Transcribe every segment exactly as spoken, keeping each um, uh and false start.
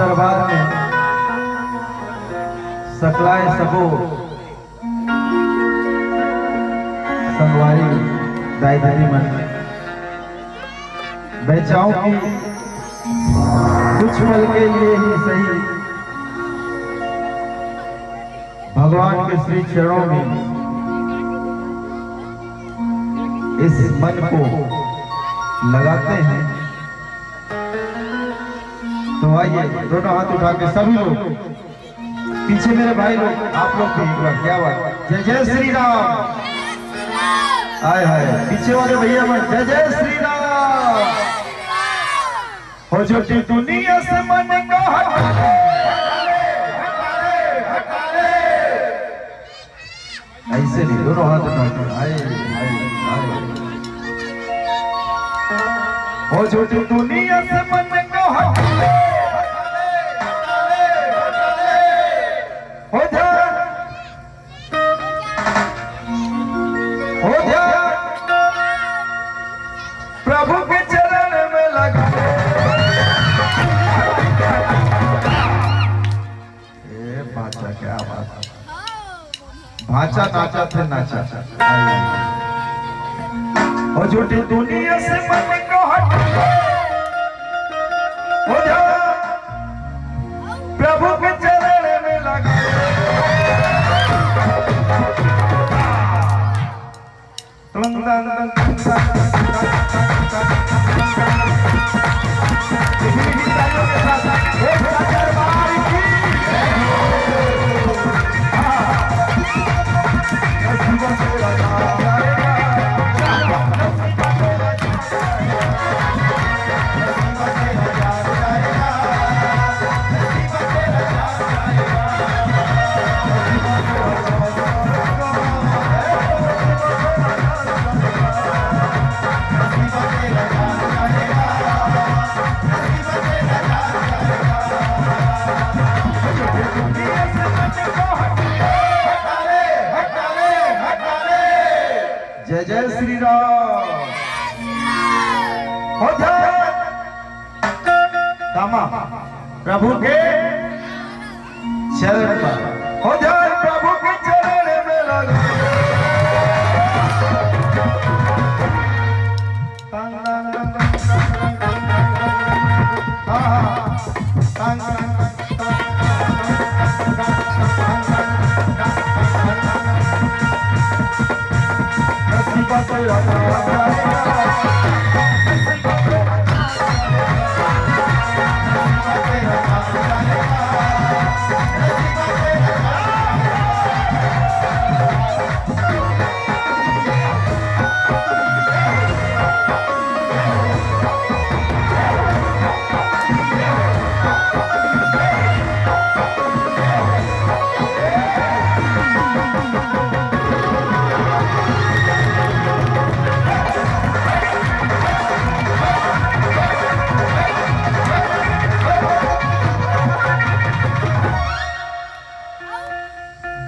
दरबार में सकलाय सबो संगवारी दाई दीदी मन, मैं चाहूं कि कुछ पल के लिए ही सही भगवान के श्री चरणों में इस मन को लगाते हैं। तो आइए, दोनों हाथ उठा के सभी लोग, पीछे मेरे भाई लोग, आप लोग भी एक बार, क्या बात, जय जय श्री राम। हाय हाय, पीछे वाले भैया मन, जय जय श्री राम। हो झूठी दुनिया से मन को हटा ले, हटा ले, हटा ले, हटा ले। ऐसे नहीं, दोनों हाथ उठा के, हाय, हाय, हाय। हो झूठी दुनिया से मन को हटा ले, हटा ले, हटा ले, हटा ले। हो ध्यान, हो ध्यान, प्रभु के चरण में लगा। ए बाचा, क्या बात है। भाचा नाचा थे नाचा। हो झूठी दुनिया से मन को हटा ले। हो जा प्रभु के चरण में लगा। जय जय श्री राम। हो ध्यान दामा प्रभु के चरण पर, हो ध्यान प्रभु के चरण में लगा।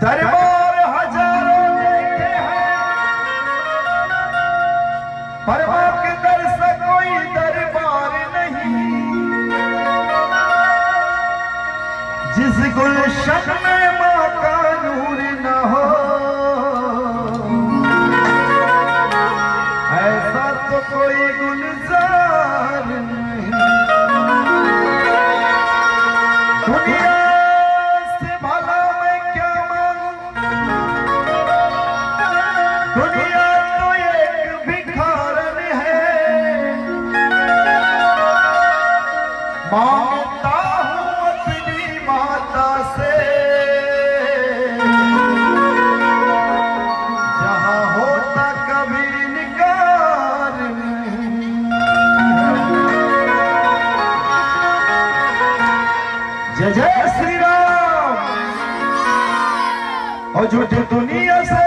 दरबार हजारों देखे हैं, पर माँ के दर सा कोई दरबार नहीं। जिस गुलशन में माँ का नूर न हो, ऐसा तो कोई गुलजार नहीं। दुनिया से भला मैं क्या मांगू, दुनिया तो एक भिखारन है। मांगता हूँ अपनी माता से, जहाँ होता कभी इनकार नहीं। जय जय श्री राम। हो झूठी दुनिया से,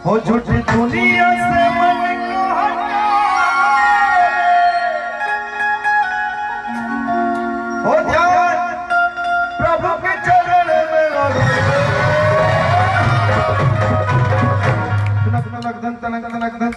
हो झूठी दुनिया से मन को हटा। हो ध्यान प्रभु के चरण में लगा। तनक तनक धन, तनक तनक धन।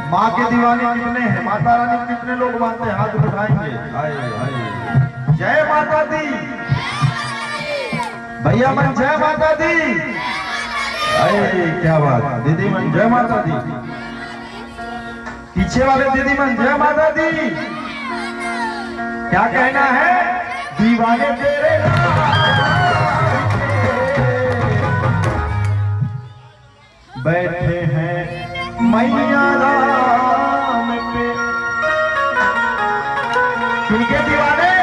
माँ के दीवाने कितने हैं? माता रानी को कितने लोग मानते हैं? हाथ उठाएंगे। हाय, हाय। जय माता दी। भैया मन, जय माता दी। अरे, क्या बात। दीदी मन, जय माता दी। पीछे वाले दीदी मन, जय माता दी। क्या कहना है? दीवाने तेरे नाम के बैठे हैं मैया राम पे। किनके दीवाने?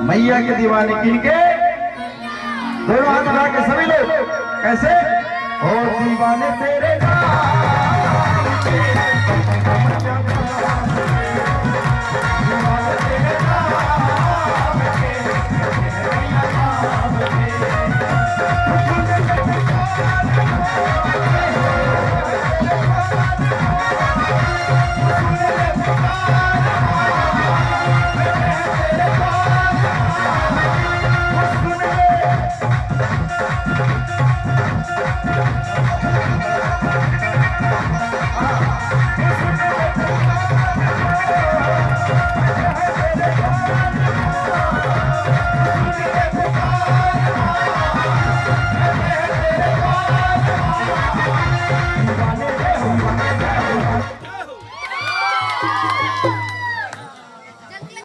मैया के दीवाने। किनके? दोनों हाथ उठा के सभी लोग। कैसे? ओ दीवाने तेरे